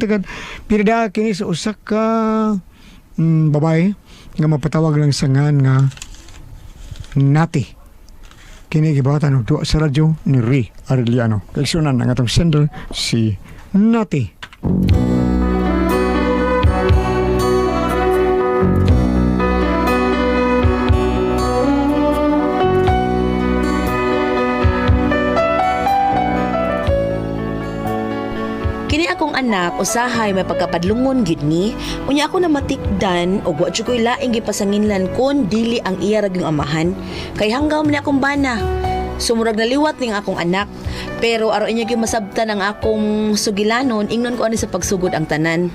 pagtagad. Pirda kini sa usa ka babae nga mapatawag lang sa ngan nga Nati. Kini gibuhatan og duwa sa radyo ni Ray Arellano. Kaigsunan ang atong sender si Nati. Kini akong anak usahay may pagkapadlungon gid ni. Unya ako na matikdan og wa jud ko'y laing gipasanginlan kon dili ang iya ra gyung amahan. Kay hanggaw man ni akong bana. Sumurag naliwat ning akong anak. Pero aron inyo gyud masabtan ang akong sugilanon, ingnon ko ani sa pagsugod ang tanan.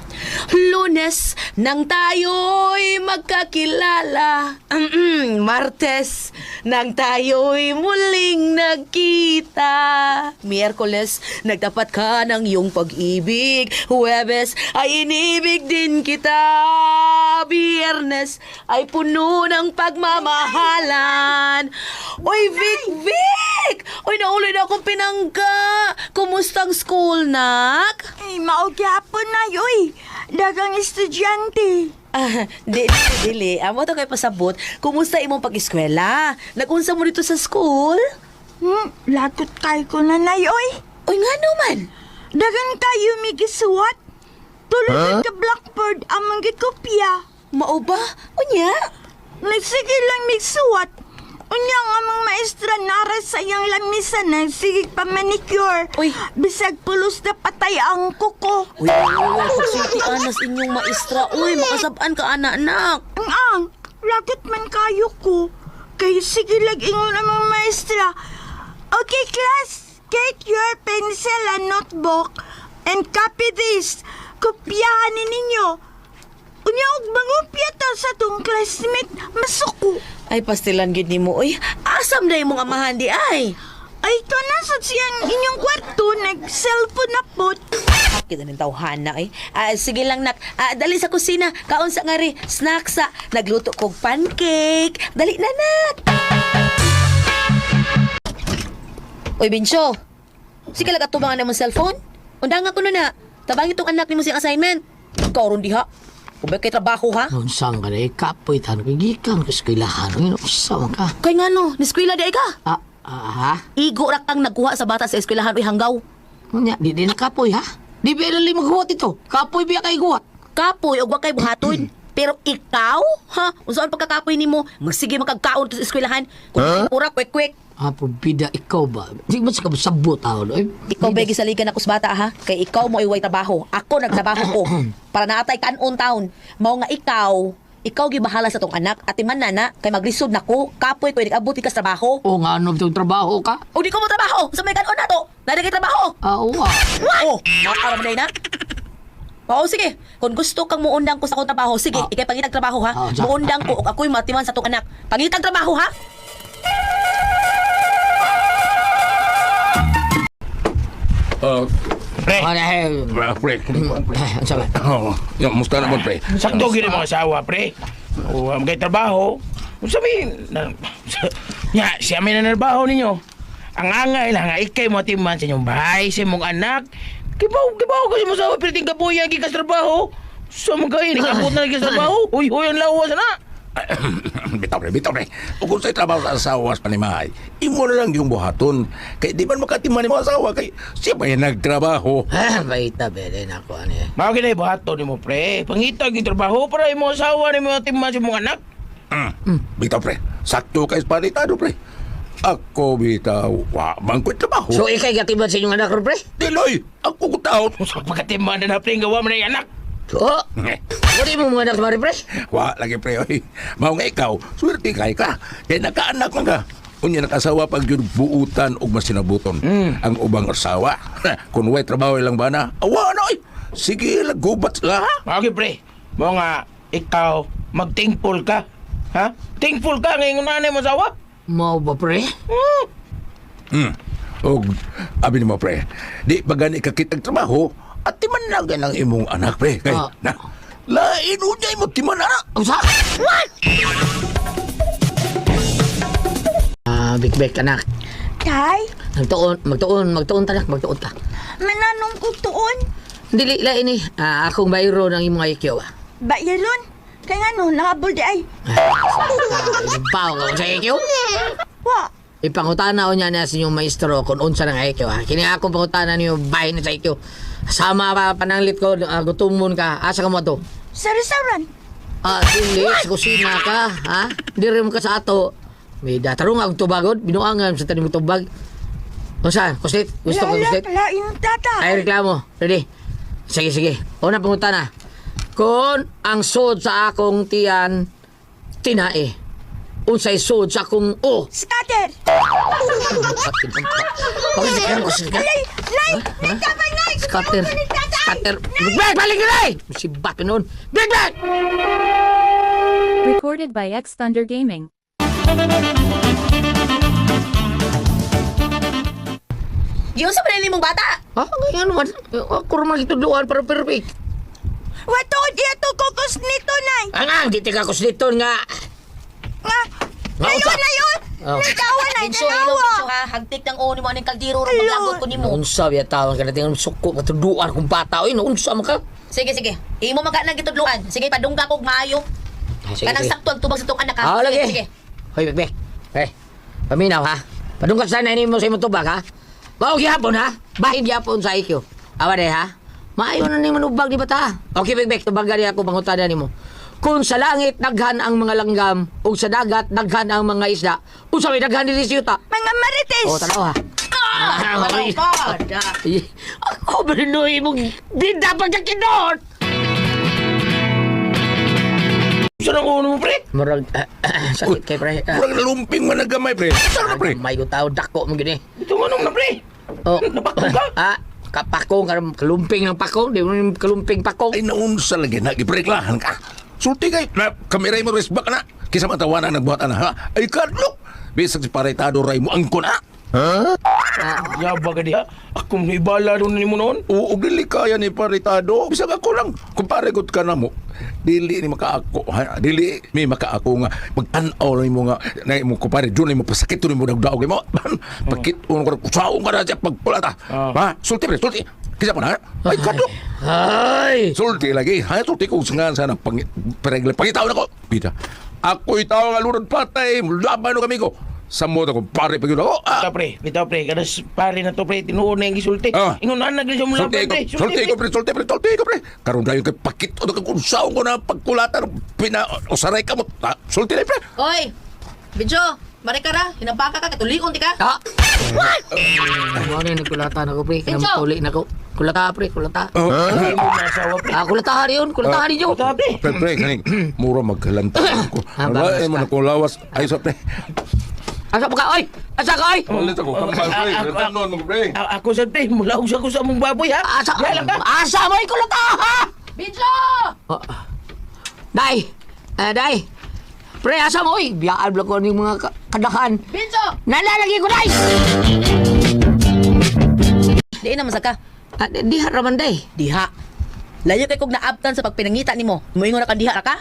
Lunes nang tayo'y magkakilala. Martes nang tayo'y muling nagkita. Miyerkules, nagtapat ka ng iyong pag-ibig. Huwebes, ay inibig din kita. Biyernes, ay puno ng pagmamahalan. Oy, Vic, Vic! Oy, nauloy na akong pinangga. Kumusta ang school, nak? Ay, mao gyapon na yoy. Dagang estudyante. Ah, di, di, dili. Amo to kay pasabot. Kumusta imong pag-eskwela? Nagunsa mo dito sa school? Lagot kay ko na nay oy. Oy, nga naman. Dagan kayo migisuwat. Tulog ka blackboard among gikopya. Mao ba? Unya? Nagsige lang migsuwat. Unya ang among maestra nara sa iyang lamisa nagsige pa manicure. Uy. Bisag pulos na patay ang kuko. Uy, uy, uy, pagsulti anas inyong maestra. Uy, makasabaan ka, anak-anak. Ang ang, lagot man kayo ko. Kay sige lag ingon among maestra. Okay class, get your pencil and notebook and copy this. Kopyahan ni ninyo. Unya og mangopya ta sa tong classmate, masuko. Ay, pastilan gid nimo. Uy, asam na imong amahan di ay. Ay, ito na sa siyang inyong kwarto, nag-cellphone na po. Kita ng tawhana eh. Ah, sige lang nak. Ah, dali sa kusina. Kaon sa nga ri. Snack sa. Nagluto kog pancake. Dali na nak. Uy, Bincho. Sige lang atubangan na mong cellphone. Undang ako na na. Tabang itong anak nimo siyang assignment. Ikaw ron diha. Kung kay trabaho ha? Unsang ka na kapoy tan ko gikan ko eskwelahan. Usa man ka. Kay ngano, niskwela di ay ka. Ah, ah, ha? Igo ra kang nagkuha sa bata sa eskwelahan uy hanggaw. Unya, di di na kapoy ha? Di ba lali maghuwat ito? Kapoy biya kay guwat. Kapoy og wa kay buhaton. Pero ikaw, ha? Unsaon pagkakapoy nimo? Magsige makagkaon to sa eskwelahan. Kung huh? Pura kwek-kwek. Ah, pabida ikaw ba? Di ba sa kabusabot tao? Ay, Ikaw ba gisaligan ako sa bata ha? Kay ikaw mo iway trabaho. Ako nagtrabaho ko para naatay kanon taon. Mao nga ikaw, ikaw gibahala sa tong anak at man na na kay maglisod nako, kapoy ko nag-abot ka sa trabaho. O nga ano itong trabaho ka? O di ko mo trabaho sa may kanon nato. Naa kay trabaho. Ah, oo ah. Oh, makaram na na. Oo, sige. Kung gusto kang muundang ko sa akong trabaho, sige, Ah. ikay pangitag trabaho ha. Ah, sa- Muundang ko og ako'y matiman sa tong anak. Pangitag trabaho ha. Pre, Ah, eh, pre, eh, unsa ba? Oh, yung musta na mo, pre? Sakto gid mga asawa, pre. O, kay trabaho. Unsa may na, nya, siya may nanarbaho ninyo. Ang angay lang nga ikay mo timan sa inyong bahay, sa imong anak. Kibaw, kibaw kasi mo sawa pero ting kabuya gikas trabaho. Sa mga kayo, nikabot na gikas trabaho. Uy, uy, ang lawas na. Bitaw pre, bitaw pre. Ug kung sa'y trabaho sa asawa sa panimahay, imo na lang yung buhaton. Kay di man makatiman nimo asawa kay siya pa yung nagtrabaho. Ah, baita bele na ako ani. Mao gid buhaton nimo, pre. Pangita gyud trabaho para imong asawa nimo timan sa imong anak. Bitaw pre, sakto kay palitado pre. Ako bitaw, wa man ko'y trabaho. So ikay gatiman sa inyong anak ron, pre? Diloy, ako ko taon. Sa pagkatiman na na, pre, gawa mo na yung anak. Oh, wala mo mga anak mare, pre? Wa lagi pre oy. Mao nga ikaw, swerte kay ka. Kay nakaanak man ka. Unya nakasawa pag yun buutan og masinabuton. Ang ubang asawa. Kung way trabaho ilang bana, awa na oy. Sige, lagubat sila ha. Okay, pre. Mo nga, ikaw, mag-thankful ka. Ha? Thankful ka ngayong nanay mo sawa? Mao ba, pre? Og abi nimo pre, di ba gani ka kitag trabaho at timan lang ang imong anak pre. Kay Ah. na lain unya imo timan anak. Unsa? Ah, Big Bek, anak. Tay, Magtuon, magtuon, magtuon ta, anak, magtuon ta. mananong ko tuon. Dili la ini. Ah, akong bayro ng imong IQ. Ah. Bayalon. Kay nga no, nahabol di ay. Ibaw ka sa IQ? Wa. Ipangutana o niya na sa inyong maestro kung unsa ng IQ ha. Kini akong pangutana niyo bahin sa IQ. Sama pa pananglit ko, gutomon ka. Asa ka mo to? Sa restaurant. Ah, dili, sa kusina ka, ha? Diri mo ka sa ato. May datarong ang tubagod, binuangan sa tanim tubag. Unsa? Kuslit? Gusto ko Lala, kuslit? lain tata. Ay, reklamo. Ready? Sige, sige. Una pangutana. Kung ang sud sa akong tiyan, tinae. Unsay sud sa akong o. Scatter. Alay, Alay, nay, nay, tabay, nay. Scatter. Gusto ko ni tatay. Scatter. Big balik na eh! Si Bat noon. Big Bag! Recorded by X Thunder Gaming. Giunsa pa nila imong bata? Ah, ngayon man. Ako rin magituduan para perfect. Wa tuod iya to kokos nito, nay. Ang ang, di tika kusliton nga. Nga. Nga, Nayon, unsa? nayon. Oh. Nay, tawa, nay, Binso, hello, tanawa. Binso ha. Hagtik ng uno mo aning kaldero ron maglagot ko nimo. Unsa biya tawag ka natin ang suko katuduan kung bata oy, unsa man ka? Sige, sige. Imo man ka nang gitudluan. Sige, padungga kog maayo. Ah, sige, Kanang sige. sakto ang tubag sa tong anak ha. Ah, Sige, lagi. sige. Hoy, Bek Bek. Hey, paminaw ha. Padungkat sana ini mo sa imong tubag ha. Mao gihapon ha. Bahin gihapon sa IQ. Awa day ha. Maayo na ning manubag di bata. Okay, Bek Bek, tubagan niya ako pangutada nimo. Kung sa langit daghan ang mga langgam ug sa dagat daghan ang mga isda, unsa may daghan diri sa yuta? Mga marites. Oh, tanaw ha. Ah, Wala ka. Da. Ay, ako ba rin imong bida pagkakinot? Saan ang uno mo, pre? Murag, sakit kay pre. Ah, Murag nalumping man ang gamay, pre. Saan na, pre? May tao dako mo gini. Ito nga na, pre. Oh. Napakong ka? Ah, kapakong, kalumping ng pakong, di mo yung kalumping pakong. Ay, naunsa lagi na, gipreklahan ka. Sulti kay, na, kamiray mo, resbak na. Kisa matawanan, nagbuhat na, ha? Ay, kadlok! Bisag si paretado ray mo, angko na. Yaba ka diha. Ako mo ibala doon ni mo noon. Oo, dili kaya ni paretado. Bisag ako lang, kung paregot ka na mo, dili ni makaako, ha? Dili mi makaako nga, magtanaw lang mo nga, na mo kumpare, doon mo pasakit mo dagdaog mo. Pakit uno ko kusaon ka na siya pagpulata. Ah. Ha? Sulti pre, sulti. Kisa mo na, ha? Ay, kadlok! Ay! Sulti lagi. Ha, sulti ko nga sana pang pregle pangitaw nako. Bida. Ako itaw nga lunod patay, laban no kami ko. Sa mo ko pare pag ako. Ah. Bitaw, pre. Bitaw, pre. Kanas pare na to, pre. Tinuon na yung gisulti. Ah. Ingon na nagli siya mula, Sulti ko, pre. sulti ko, pre, sulti, pre, sulti ko, pre. Karon dayon kay pakit o kung saon ko na pagkulatan pina usaray ka mo. Ah, sulti na pre. Oy! Binso, marikara, hinampaka ka, katulikon ti ka. Ah! Ano na nagkulata na ko, pre. Pinso! Kinamutuli na ko. Kulata, pre, kulata. Oh. Asawa, pre. Ah, kulata yun, kulata yun. Bitaw, pre. Pre, pre, kaning mura magkalanta ko. Ah, Wala bangas eh mo ka. na lawas. Ay sa pre. Asa pa ka, oy! Asa ka, oy! Ulit ako kampal pre. Tanon mo pre. Ako sa pre. Mula ko sa mong baboy, ha? Asa, Yala ka. asa mo yung kulata, ha? Binso! Oh. Day! Ah, day! Pre, asa mo, oy? Biyaan lang ko ng mga kadahan. Binso! Nalalagi ko, day! Di na masaka. Ah, di haraman, day. Diha. Layo kay kog naabtan sa pagpinangita nimo. Moingon na kang diha ra ka?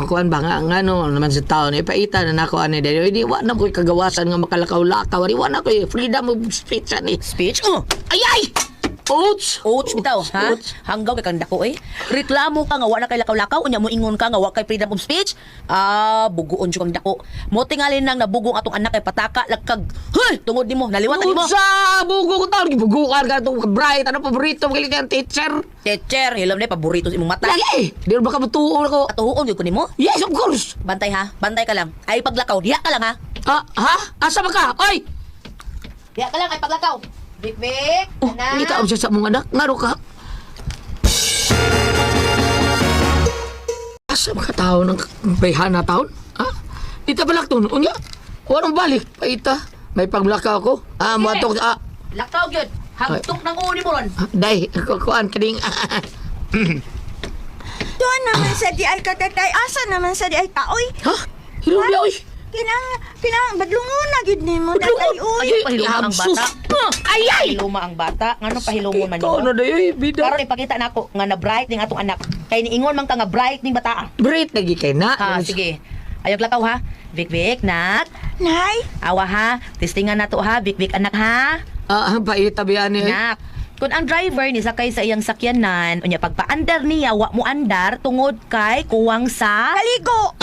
Kuan ba nga ngano naman sa taon ipaita na nako ani dili di wa na ko'y kagawasan nga makalakaw-lakaw di wa na ko'y freedom of speech ani. Speech? Oh. Ay ay! Oats! Oats bitaw, ha? Oats. Hanggaw kay kang dako eh. Reklamo ka nga wa na kay lakaw-lakaw, unya mo ingon ka nga wa kay freedom of speech. Ah, buguon jud kang dako. Mo tingali nang nabugong atong anak kay pataka lagkag. Hoy, tungod nimo, naliwatan nimo. Unsa bugo ko taon gibuguan ka itong bright ano paborito magaling kang teacher. Teacher, hilom na paborito sa imong mata. Lagi! Di ba ka mutuon ako? Atuhuon gyud ko nimo. Yes, of course. Bantay ha, bantay ka lang. Ay paglakaw, diha ka lang ha. Ah, ha? Asa ba ka? Oy! Diha ka lang ay paglakaw. Bik bik. Oh, ngita siya sa mong anak. Ngaro ka. Asa ba ka tao ng bayhana taon? Ha? Dita balak ton. Unya. Warong balik. Paita. May paglakaw ko. Ah, muadto ah, Lakaw gyud. Hagtok ng uni mo ron. day, kuan kaning. Tuan naman sa di ay katatay. Asa naman sa di ay kaoy. Ha? Hilom niya oy. Kinang, kinang, badlungon na gid nimo tatay, uy. Ay, pahiluma ang Sus. bata. Ay ay. Pahiluma ang bata. Ngano pahilumon man Ikaw nimo? na dayoy bida. Karon ipakita nako nga na bright ning atong anak. Kay niingon man ka nga bright ning bata. Bright lagi kay na. Ha, sige. Ayog lakaw ha. Bik bik nak. Nay, Awa ha. Testingan nato ha. Bik bik anak ha. Ah, paita biyan ni. Nak. Kung ang driver ni sakay sa iyang sakyanan, unya pagpaandar niya wa mo andar tungod kay kuwang sa Kaligo.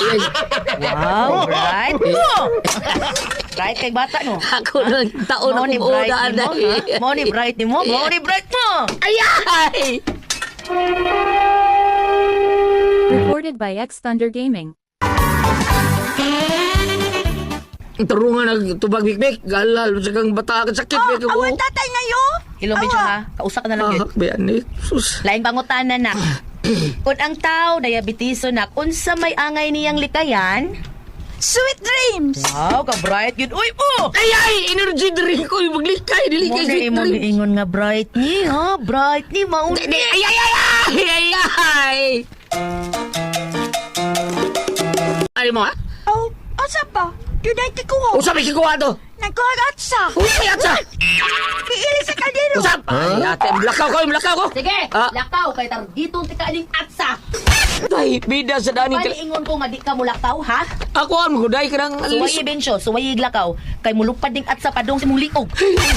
Wow, right? Oh! Right kay bata no. Ako nang taon Mao ni akong bright oda ni mo, ha? Mao ni bright ni mo, mao ni bright mo. Ay! Recorded by X Thunder Gaming. Turungan nagtubag bikbik. Galal sa kang bata ka sakit. Oh, Bik. awan tatay na yo. Ilong medyo ha. Kausa ka na lang yun. Ah, bayanik. Sus. Laing pangutana na. Kung ang tao diabetiso na unsa may angay niyang likayan? Sweet dreams. Wow, ka bright yun. Uy, oh! Ay ay! Energy drink ko. Maglikay. Dili Mo kay na sweet imong drink. giingon nga bright ni, ha? Bright ni mauni. Di, ay ay ay ay! Ay ay! Ay mo ha? Oh, asa pa? Dunay kikuha. Usap ikikuha to. Nagkuha sa. Usap atsa! Kiili sa kaldero. Usap! Ay ate, mulakaw ko, mulakaw ko! Sige, Ah. lakaw kay targitong tika aning atsa. Ay, bida sa daning Bali ingon ko nga di ka mulakaw, ha? Ako ang guday ka ng Suwayi bensyo, suwayi lakaw kay mulupad ning atsa padung sa imong liog.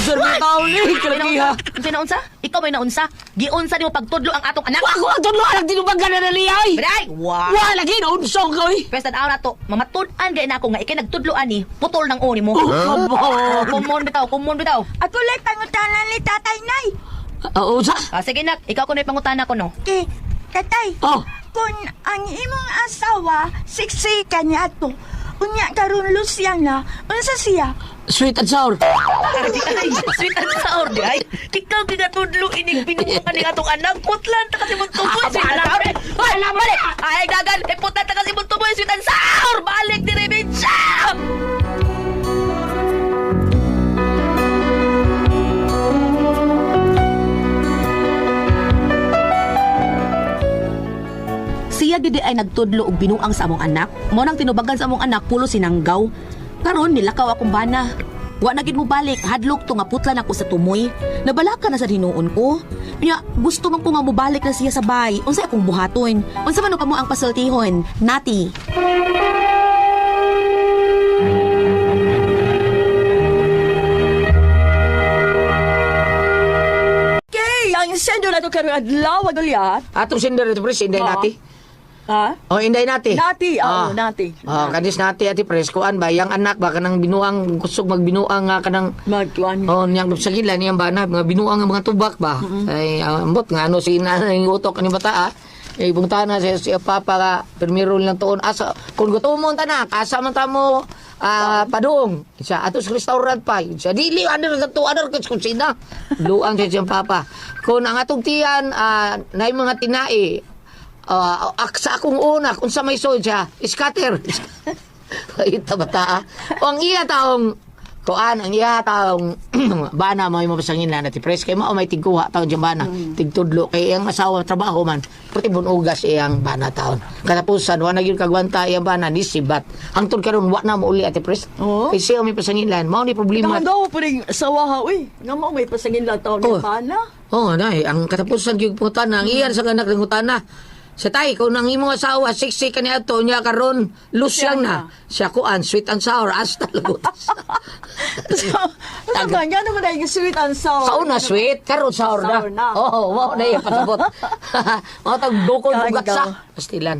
Sir, tao ni, kalakiha. Unsa na unsa? Ikaw may naunsa? Giunsa nimo pagtudlo ang atong anak? Wa ko ang tudlo anak tinubagan na naliya ay. Biday! Wow! Wa lagi na unsong ka oy. Pwes tanaw na to, mamatud-an gay na ako nga ikay nagtudlo ani, putol ng uni mo. Oh, Oh, kumon bitaw, kumon bitaw. Ako lang pangutana ni tatay nay. Oo, sa. Ah, sige nak, ikaw kuno pangutana ko no. Okay, tatay. Oh, Kung ang imong asawa, siksi ka niya to. Unya karon Luciana, unsa siya? Sweet and sour. Ay, sweet and sour di ay. Ikaw ginatudlo inig binuha ni atong anak. Putlan ta kasi mong tuboy sweet and sour. Ay, balik. Ay, dagan. Eh, putlan ta kasi mong tuboy sweet and sour. Balik di Rebencha. Siya gid ay nagtudlo og binuang sa among anak. Mo nang tinubagan sa among anak pulo sinanggaw. Karon nilakaw akong bana. Wa na gid mo balik, hadlok to nga putlan ako sa tumoy. Nabalaka na sa hinuon ko. Nya, gusto man ko nga mobalik na siya sa bay. Unsa akong buhaton? Unsa man kamo ang pasultihon? Nati. Okay, ang sendo na to karon adlaw agulyat. Atong sender ito, pres, inday Oo. nati. Ha? Oh, inday nati. Nati, oo, nati. Oh, kanis nati ati pres kuan ba yang anak ba kanang binuang kusog magbinuang nga kanang Magkuan. Oh, niyang sa gila niyang bana mga binuang nga mga tubak ba. Ay ambot nga ano si ina ang utok ni bata ah. Ay bungta na siya si papa ka primero lang tuon asa kung gusto mo tanak asa man ta mo padung siya ato sa restaurant pa siya dili ano na to ano sa kusina luang siya siyang papa kung ang atong tiyan nay mga tinai sa akong una kung sa may soy siya scatter. Ito bata ah. O ang iya taong kuan ang iya taong bana mo mapasangin na ti pres kay mao may tigkuha taon diyang bana tigtudlo kay iyang asawa trabaho man pati bunugas iyang bana taon katapusan wa na gyud kagwanta iyang bana ni sibat hangtod karon wa na mo uli ati pres. Oo. Kay siya may pasangilan mao ni problema. Nakadaw pa rin sawa ha, uy. Nga mo may pasangin lang taon Oh. ni pana. Oh, nay, ang katapusan gyud pangutana, ang iyan sa anak ng utana. Sa tay, kung ang imong asawa siksi ka niya ato niya karon lusyang na. Siya kuan, sweet and sour hasta lagot. So, ano ba? Nga naman ay sweet and sour. Sa una sweet, karon sour na. Sour na. Oo, mao na iya pasabot. Mao tag dukol Kain bugat sa ka. pastilan.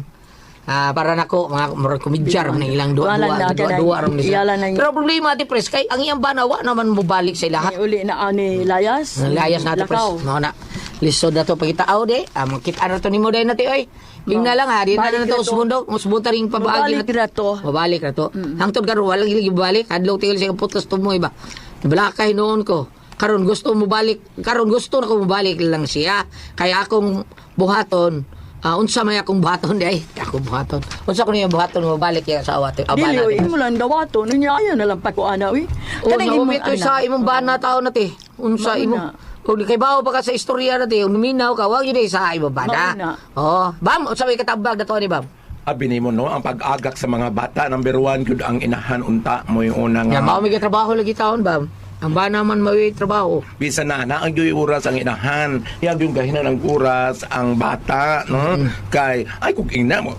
Ah, para nako mga murag komedyar man ang ilang duwa Wala duwa na, duwa kanang- duwa ron nila. iyala na yun. Pero problema ti pres kay ang iyang bana wa naman mobalik sa ilaha. Ay, uli na ani layas. Layas na ito, pres. Lakaw. Mao na. Lisod na to pagitaaw de. Ah, makita na to nimo day na ti oy. Bing na lang ha, di na Balik na to na to. usbundok, musbunta ring pabaagi Mabalik na to. Mabalik na to. Hangtod karon walang gili balik, hadlok tinggal siya putlas tumoy ba. Balakay noon ko. Karon gusto mo balik, karon gusto na ko mobalik lang siya. Kaya akong buhaton, unsa may akong buhaton day? Ako buhaton. Unsa ko niya buhaton mobalik iya sa awa te. Dili, uy, imo lang dawato. Nunya, ayaw na lang pagkuana, uy. O, Kanang sa imong umitoy sa anak. imong bana tao na te. Unsa Mauna. imong kung di kay bawo pa ka sa istorya na te, uminaw ka, wag yun eh, sa imong bana. Mauna. Oo. Bam, unsa may katabag na to ni Bam? Abi nimo no ang pag-agak sa mga bata number one gyud ang inahan unta mo yung una Nga nga mao may trabaho lagi taon, Bam. Ang bana man mao trabaho. bisan na na ang gyud oras ang inahan yang yung gahinan ang oras ang bata no kay ay kung ina mo.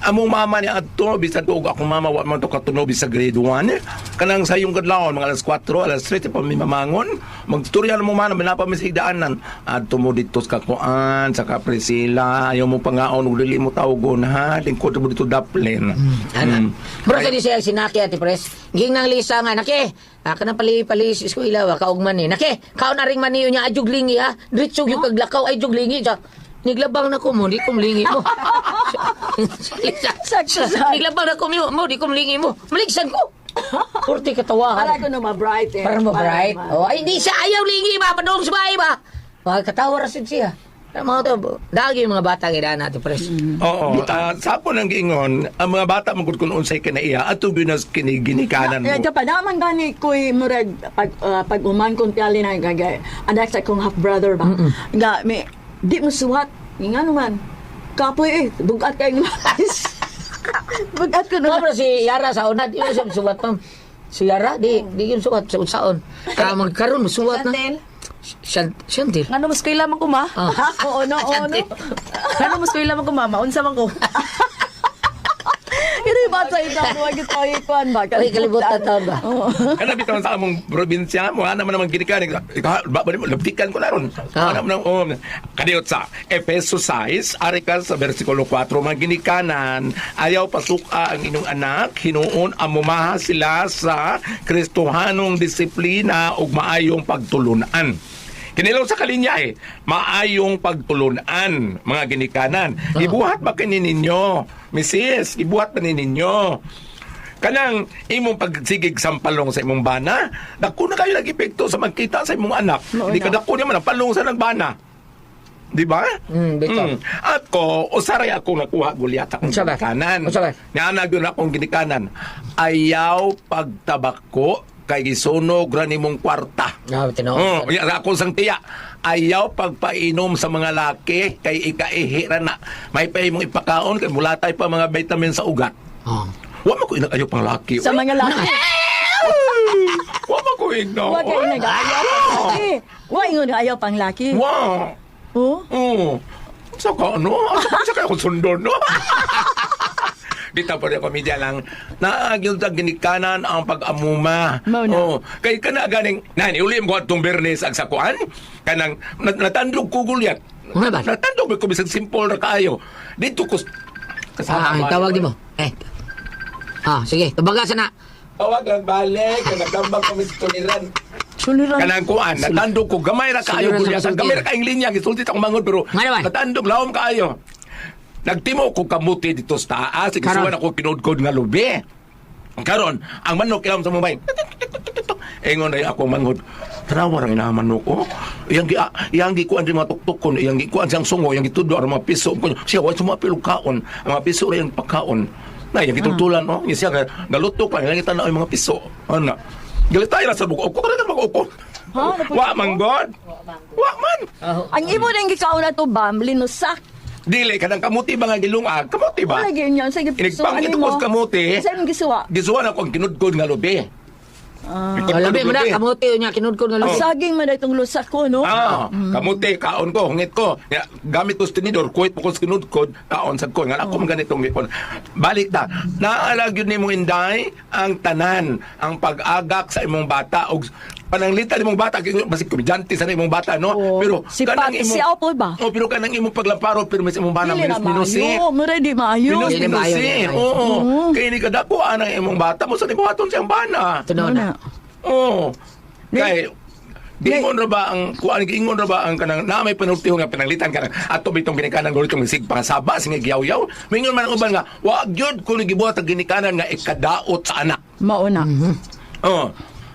Among mama ni adto bisan tuog akong mama wa man to katunob sa grade 1. Kanang sa iyong kadlawon mga alas 4, alas 3 pa mi mamangon. Magstorya na mo man napa mi sa higdaanan. Adto mo dito sa kakuan sa ka Priscilla, ayaw mo pangaon ug dili mo tawgon ha. Lingkod mo dito daplin. Ana. Bro, sa di siya sinaki ati pres. Ging nang Lisa nga nake. Ah, kanang pali pali sa eskwela wa kaugman ni. Nake, kaon na ring maniyo niya adjug lingi ha. Diretso yung kaglakaw ay jug lingi sa. Niglabang na ko mo, di ko mlingi mo. Lisa, Sakto, sakto. Niglabang na ko mo, di ko mlingi mo. Maligsan ko. Purti katawahan. Para ko na ma-bright eh. Para mo bright. ma- Oh, ay hindi siya ayaw lingi ba padung sa bahay ba. Mga katawa ra sad siya. Ang mga to, dagi yung mga bata gid natin pres. Oo, sa ako nang giingon, ang mga bata magud kun unsay kinaiya ato gyud nas kiniginikanan Eh, mo. dapat naman gani ko'y murag pag pag uman kong tiyali na gagay anak sa kong half brother ba. Nga may di mo suwat nga naman. Kapoy eh, bugat kay lapis. Bugat ko Mao na. bro si Yara sa una, di mo siya suwat ma'am. Si Yara, di yung suwat sa unsaon. Ka magkaron suwat na. Chantel, Chantel. ngano mas kaila man ko ma? Ah. Oo, no, oo, no. Ngano mas kaila man ko mama? Unsa man ko? Pero yung bata ito, huwag ito ikuan ba? Ay, kalibutan taon ba? Oo. Kana bitaw sa among probinsya mo ana man naman ginikanan. Ikaw ba ba labtikan ko na ron. Ah. Ana man oh, kadiyot sa Efeso 6 ari ka sa bersikulo 4 mga ginikanan ayaw pasuka ang inyong anak hinuon amumaha sila sa Kristohanong disiplina ug maayong pagtulunan. Kinilaw sa kalinya eh, maayong pagtulunan, mga ginikanan. Ibuhat ba kini ninyo? Misis, ibuhat ba ni ninyo? Kanang imong pagsigig sampalong sa imong bana, dako na kayo nag-epekto sa magkita sa imong anak. Mao Hindi na. ka dako naman ang palong sa nagbana. Di ba? Bitaw. Ako, usaray ako nakuha gulyat akong Unsa ba? ginikanan. Unsa ba? Niana gyud akong ginikanan. Ayaw pagtabako kay gisunog ra nimong kwarta. Ah, tinuod. Oh, ya ako sang tiya. Ayaw pagpainom sa mga laki kay ikaihi ra na. May pa imong ipakaon kay mulatay pa mga vitamin sa ugat. Oh. Wa man ko inag ayaw pang laki. Sa mga laki. Wa man ko igno. Huwag kayo nag-ayaw pang laki. Huwag ingon ayaw pang laki. Wa. Oh? Oo. Sa ka ano? Sa ka ako sundon no? Bitaw pa rin komedya lang. Naagyon sa ginikanan ang pag-amuma. Mao na. Oh, kay kana ganing nan uli mo atong Bernes ag sakuan kanang natandog ko gulyat. Nga ba? Natandog ko bisag simple ra kaayo. Dito ko Ah, ang tawag di mo. Eh. Ah, sige, tubaga sana. Tawag lang balik kay nagdambag kami sa tuliran. Suliran. Kanang kuan, natandog ko gamay ra kaayo Suliran sa gulyat. masulti. Gamay ra kaayong linya gisulti akong mangod pero Nga naman. natandog lawom kaayo. Nagtimo ko kamuti dito sa taas, Karon. gisuwan ako kinudkod nga lubi. Karon, ang manok ilawom sa mumay. Ingon ay ako manghod. Tanawa ra ina manok oh. Iyang gi iyang gikuan di mga tuktukon, iyang gikuan siyang sungo, iyang gitudlo ang mga piso. Siya wa sumapil og kaon, ang mga piso ra iyang pagkaon. Na iyang gitultulan oh. Siya nga galutok lang iyang gitanaw yung mga piso. Ana. Galitay ra sa buko. Ko ra mag-uko. Ha? Naputol Wa man god. Wa man. Ang imo nang gikaon na to bam, linusak. Dili kanang kamuti ba nga gilungag? Kamuti ba? Wala gyud yan. Sige, Inigpangit ko sa kamuti. Sa imong gisuwa. Gisuwa na ko ang kinudkod nga lubi. Oh, labi mo na kamuti unya kinudkod nga Ang lubi. saging man na itong lusak ko, no? Ah, kamuti, kaon ko, hungit ko. Ya, gamit ko sa tinidor, kuwit ko sa kinudkod, kaon sad ko. Nga ako man ganitong gipon. Balik ta. Naalag yun nimong inday ang tanan, ang pag-agak sa imong bata og pananglitan imong bata kay basig komedyante sa imong bata no Oo. pero Si Pat- si Apple ba? Oh, pero kanang imong paglamparo pero mas imong bana Dili na minus minus eh. maayo. Mura di maayo. Minus Dili minus maayo, eh. dili maayo. Oo. Kay ni kadako anang imong bata mo sa nibuhaton siyang bana. Tinuod na. Oo. Kay Giingon ra ba ang kuan giingon ra ba ang kanang na may panultiho nga pananglitan kanang ato bitong ginikanan gulitong sig pangasaba sige giyaw-yaw mingon man ang uban nga wa gyud kuno gibuhat ang ginikanan nga ikadaot sa anak. Mauna. Oo.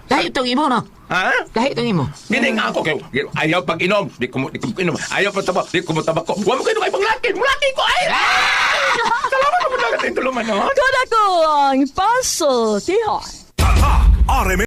Lahi itong imo no. Ha? Lahi itong imo. Gini nga ako kay ayaw pag inom, di ko inom. Ayaw pag tabak, di ko mo tabako. Wa mo kayo kay panglaki, mulaki ko ay. Salamat mo lang tulungan no. Kada ko ang paso, tihoy. Tatak RMN.